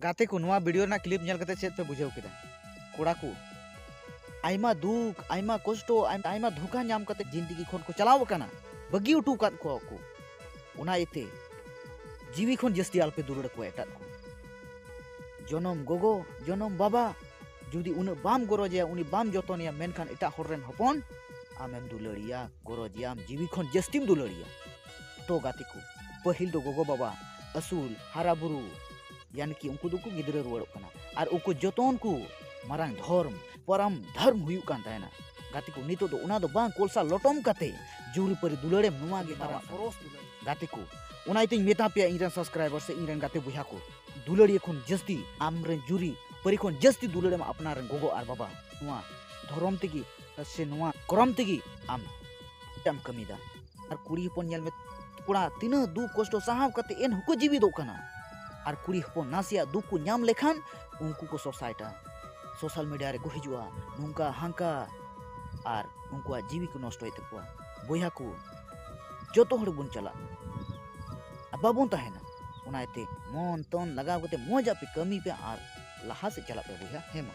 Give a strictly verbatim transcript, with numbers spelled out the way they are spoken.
ᱜᱟᱛᱮ ᱠᱚ, ᱱᱚᱣᱟ ᱵᱷᱤᱰᱤᱭᱳ ᱨᱮᱱᱟᱜ ᱠᱞᱤᱯ ᱧᱮᱞ ᱠᱟᱛᱮ ᱪᱮᱫ ᱯᱮ ᱵᱩᱡᱷᱟᱹᱣ ᱠᱮᱫᱟ? ᱠᱚᱲᱟ ᱠᱚ, ᱟᱭᱢᱟ ᱫᱩᱠ, ᱟᱭᱢᱟ ᱠᱚᱥᱴᱚ, ᱟᱭ- ᱟᱭᱢᱟ ᱫᱷᱳᱠᱟ ᱧᱟᱢ ᱠᱟᱛᱮ ᱡᱤᱱᱫᱮᱜᱤ ᱠᱷᱚᱱ ᱠᱚ ᱪᱟᱞᱟᱣ ᱟᱠᱟᱱᱟ, ᱵᱟᱹᱜᱤ ᱦᱚᱴᱚ ᱟᱠᱟᱫ ᱠᱚᱣᱟ ᱠᱚ᱾ ᱚᱱᱟ ᱤᱭᱟᱹᱛᱮ ᱡᱤᱣᱤ ᱠᱷᱚᱱ ᱡᱟᱹᱥᱛᱤ ᱟᱞᱚᱯᱮ ᱫᱩᱞᱟᱹᱲ ᱟᱠᱚᱣᱟ ᱮᱴᱟᱜ ᱠᱚ᱾ ᱡᱚᱱᱚᱢ ᱜᱚᱜᱚ, ᱡᱚᱱᱚᱢ ᱵᱟᱵᱟ, ᱡᱩᱫᱤ ᱩᱱᱟᱹᱜ ᱵᱟᱢ ᱜᱚᱨᱚᱡᱮᱭᱟ, ᱩᱱᱤ ᱵᱟᱢ ᱡᱚᱛᱚᱱᱮᱭᱟ, ᱢᱮᱱᱠᱷᱟᱱ ᱮᱴᱟᱜ ᱦᱚᱲ ᱨᱮᱱ ᱦᱚᱯᱚᱱ ᱟᱢᱮᱢ ᱫᱩᱞᱟᱹᱲᱤᱭᱟ, ᱜᱚᱨᱚᱡᱮᱭᱟᱢ, ᱡᱤᱣᱤ ᱠᱷᱚᱱ ᱡᱟᱹᱥᱛᱤᱢ ᱫᱩᱞᱟᱹᱲᱤᱭᱟ᱾ ᱛᱚ ᱜᱟᱛᱮ ᱠᱚ, ᱯᱟᱹᱦᱤᱞ ᱫᱚ ᱜᱚᱜᱚ ᱵᱟᱵᱟ ᱟᱹᱥᱩᱞ, ᱦᱟᱨᱟ ᱵᱩᱨᱩ, ᱭᱟᱱᱤ ᱠᱤ ᱩᱱᱠᱩ ᱫᱚᱠᱚ ᱜᱤᱫᱽᱨᱟᱹ ᱨᱩᱣᱟᱹᱲᱚᱜ ᱠᱟᱱᱟ᱾ ᱟᱨ ᱩᱱᱠᱩ ᱡᱚᱛᱚᱱ ᱠᱚ ᱢᱟᱨᱟᱝ ᱫᱷᱚᱨᱢ, ᱯᱚᱨᱚᱢ ᱫᱷᱚᱨᱢ ᱦᱩᱭᱩᱜ ᱠᱟᱱ ᱛᱟᱦᱮᱱᱟ᱾ ᱜᱟᱛᱮ ᱠᱚ, ᱱᱤᱛᱚᱜ ᱫᱚ ᱚᱱᱟ ᱫᱚ ᱵᱟᱝ, ᱠᱚᱞᱥᱟ ᱞᱚᱴᱚᱢ ᱠᱟᱛᱮ ᱡᱩᱨᱤ ᱯᱟᱹᱨᱤ ᱫᱩᱞᱟᱹᱲᱮᱢ, ᱱᱚᱣᱟ ᱜᱮ ᱛᱟᱵᱚᱱ ᱥᱚᱨᱚᱥ ᱫᱩᱞᱟᱹᱲ᱾ ᱜᱟᱛᱮ ᱠᱚ, ᱚᱱᱟ ᱤᱭᱟᱹᱛᱮᱧ ᱢᱮᱛᱟ ᱯᱮᱭᱟ, ᱤᱧ ᱨᱮᱱ ᱥᱟᱵᱥᱠᱨᱟᱭᱵᱟᱨ ᱥᱮ ᱤᱧ ᱨᱮᱱ ᱜᱟᱛᱮ ᱵᱚᱭᱦᱟ ᱠᱚ, ᱫᱩᱞᱟᱹᱲᱤᱭᱟᱹ ᱠᱷᱚᱱ ᱡᱟᱹᱥᱛᱤ, ᱟᱢ ᱨᱮᱱ ᱡᱩᱨᱤ ᱯᱟᱹᱨᱤ ᱠᱷᱚᱱ ᱡᱟᱹᱥᱛᱤ ᱫᱩᱞᱟᱹᱲᱮᱢ ᱟᱯᱱᱟᱨ ᱨᱮᱱ ᱜᱚᱜᱚ ᱟᱨ ᱵᱟᱵᱟ, ᱱᱚᱣᱟ ᱫᱷᱚᱨᱚᱢ ᱛᱮᱜᱮ ᱥᱮ ᱱᱚᱣᱟ ᱠᱚᱨᱚᱢ ᱛᱮᱜᱮ ᱟᱢ ᱮᱢ ᱠᱟᱹᱢᱤᱭᱮᱫᱟ᱾ ᱟᱨ ᱠᱩᱲᱤ ᱦᱚᱯᱚᱱ ᱧᱮᱞ ᱢᱮ, ᱠᱚᱲᱟ ᱛᱤᱱᱟᱹᱜ ᱫᱩᱠ ᱠᱚᱥᱴᱚ ᱥᱟᱦᱟᱣ ᱠᱟᱛᱮ ᱮᱱ ᱦᱚᱸᱠᱚ ᱡᱤᱣᱤᱫᱚᱜ ᱠᱟᱱᱟ᱾ ᱟᱨ ᱠᱩᱲᱤ ᱦᱚᱯᱚᱱ ᱱᱟᱥᱮᱭᱟᱜ ᱫᱩᱠ ᱠᱚ ᱧᱟᱢ ᱞᱮᱠᱷᱟᱱ ᱩᱱᱠᱩ ᱠᱚ ᱥᱚᱥᱟᱭᱴᱟ, ᱥᱳᱥᱟᱞ ᱢᱤᱰᱤᱭᱟ ᱨᱮᱠᱚ ᱦᱤᱡᱩᱜᱼᱟ, ᱱᱚᱝᱠᱟ ᱦᱟᱝᱠᱟ, ᱟᱨ ᱩᱱᱠᱩᱣᱟᱜ ᱡᱤᱣᱤ ᱠᱚ ᱱᱚᱥᱴᱚᱭᱮᱫ ᱛᱟᱠᱚᱣᱟ᱾ ᱵᱚᱭᱦᱟ ᱠᱚ, ᱡᱚᱛᱚ ᱦᱚᱲ ᱵᱚᱱ ᱪᱟᱞᱟᱜ, ᱟᱨ ᱵᱟᱵᱚᱱ ᱛᱟᱦᱮᱱᱟ᱾ ᱚᱱᱟ ᱤᱭᱟᱹᱛᱮ ᱢᱚᱱ ᱛᱚᱱ ᱞᱟᱜᱟᱣ ᱠᱟᱛᱮ ᱢᱚᱡᱽ ᱟᱜ ᱯᱮ ᱠᱟᱹᱢᱤ ᱯᱮ ᱟᱨ ᱞᱟᱦᱟ ᱥᱮᱫ ᱪᱟᱞᱟᱜ ᱯᱮ ᱵᱚᱭᱦᱟ, ᱦᱮᱸ ᱢᱟ᱾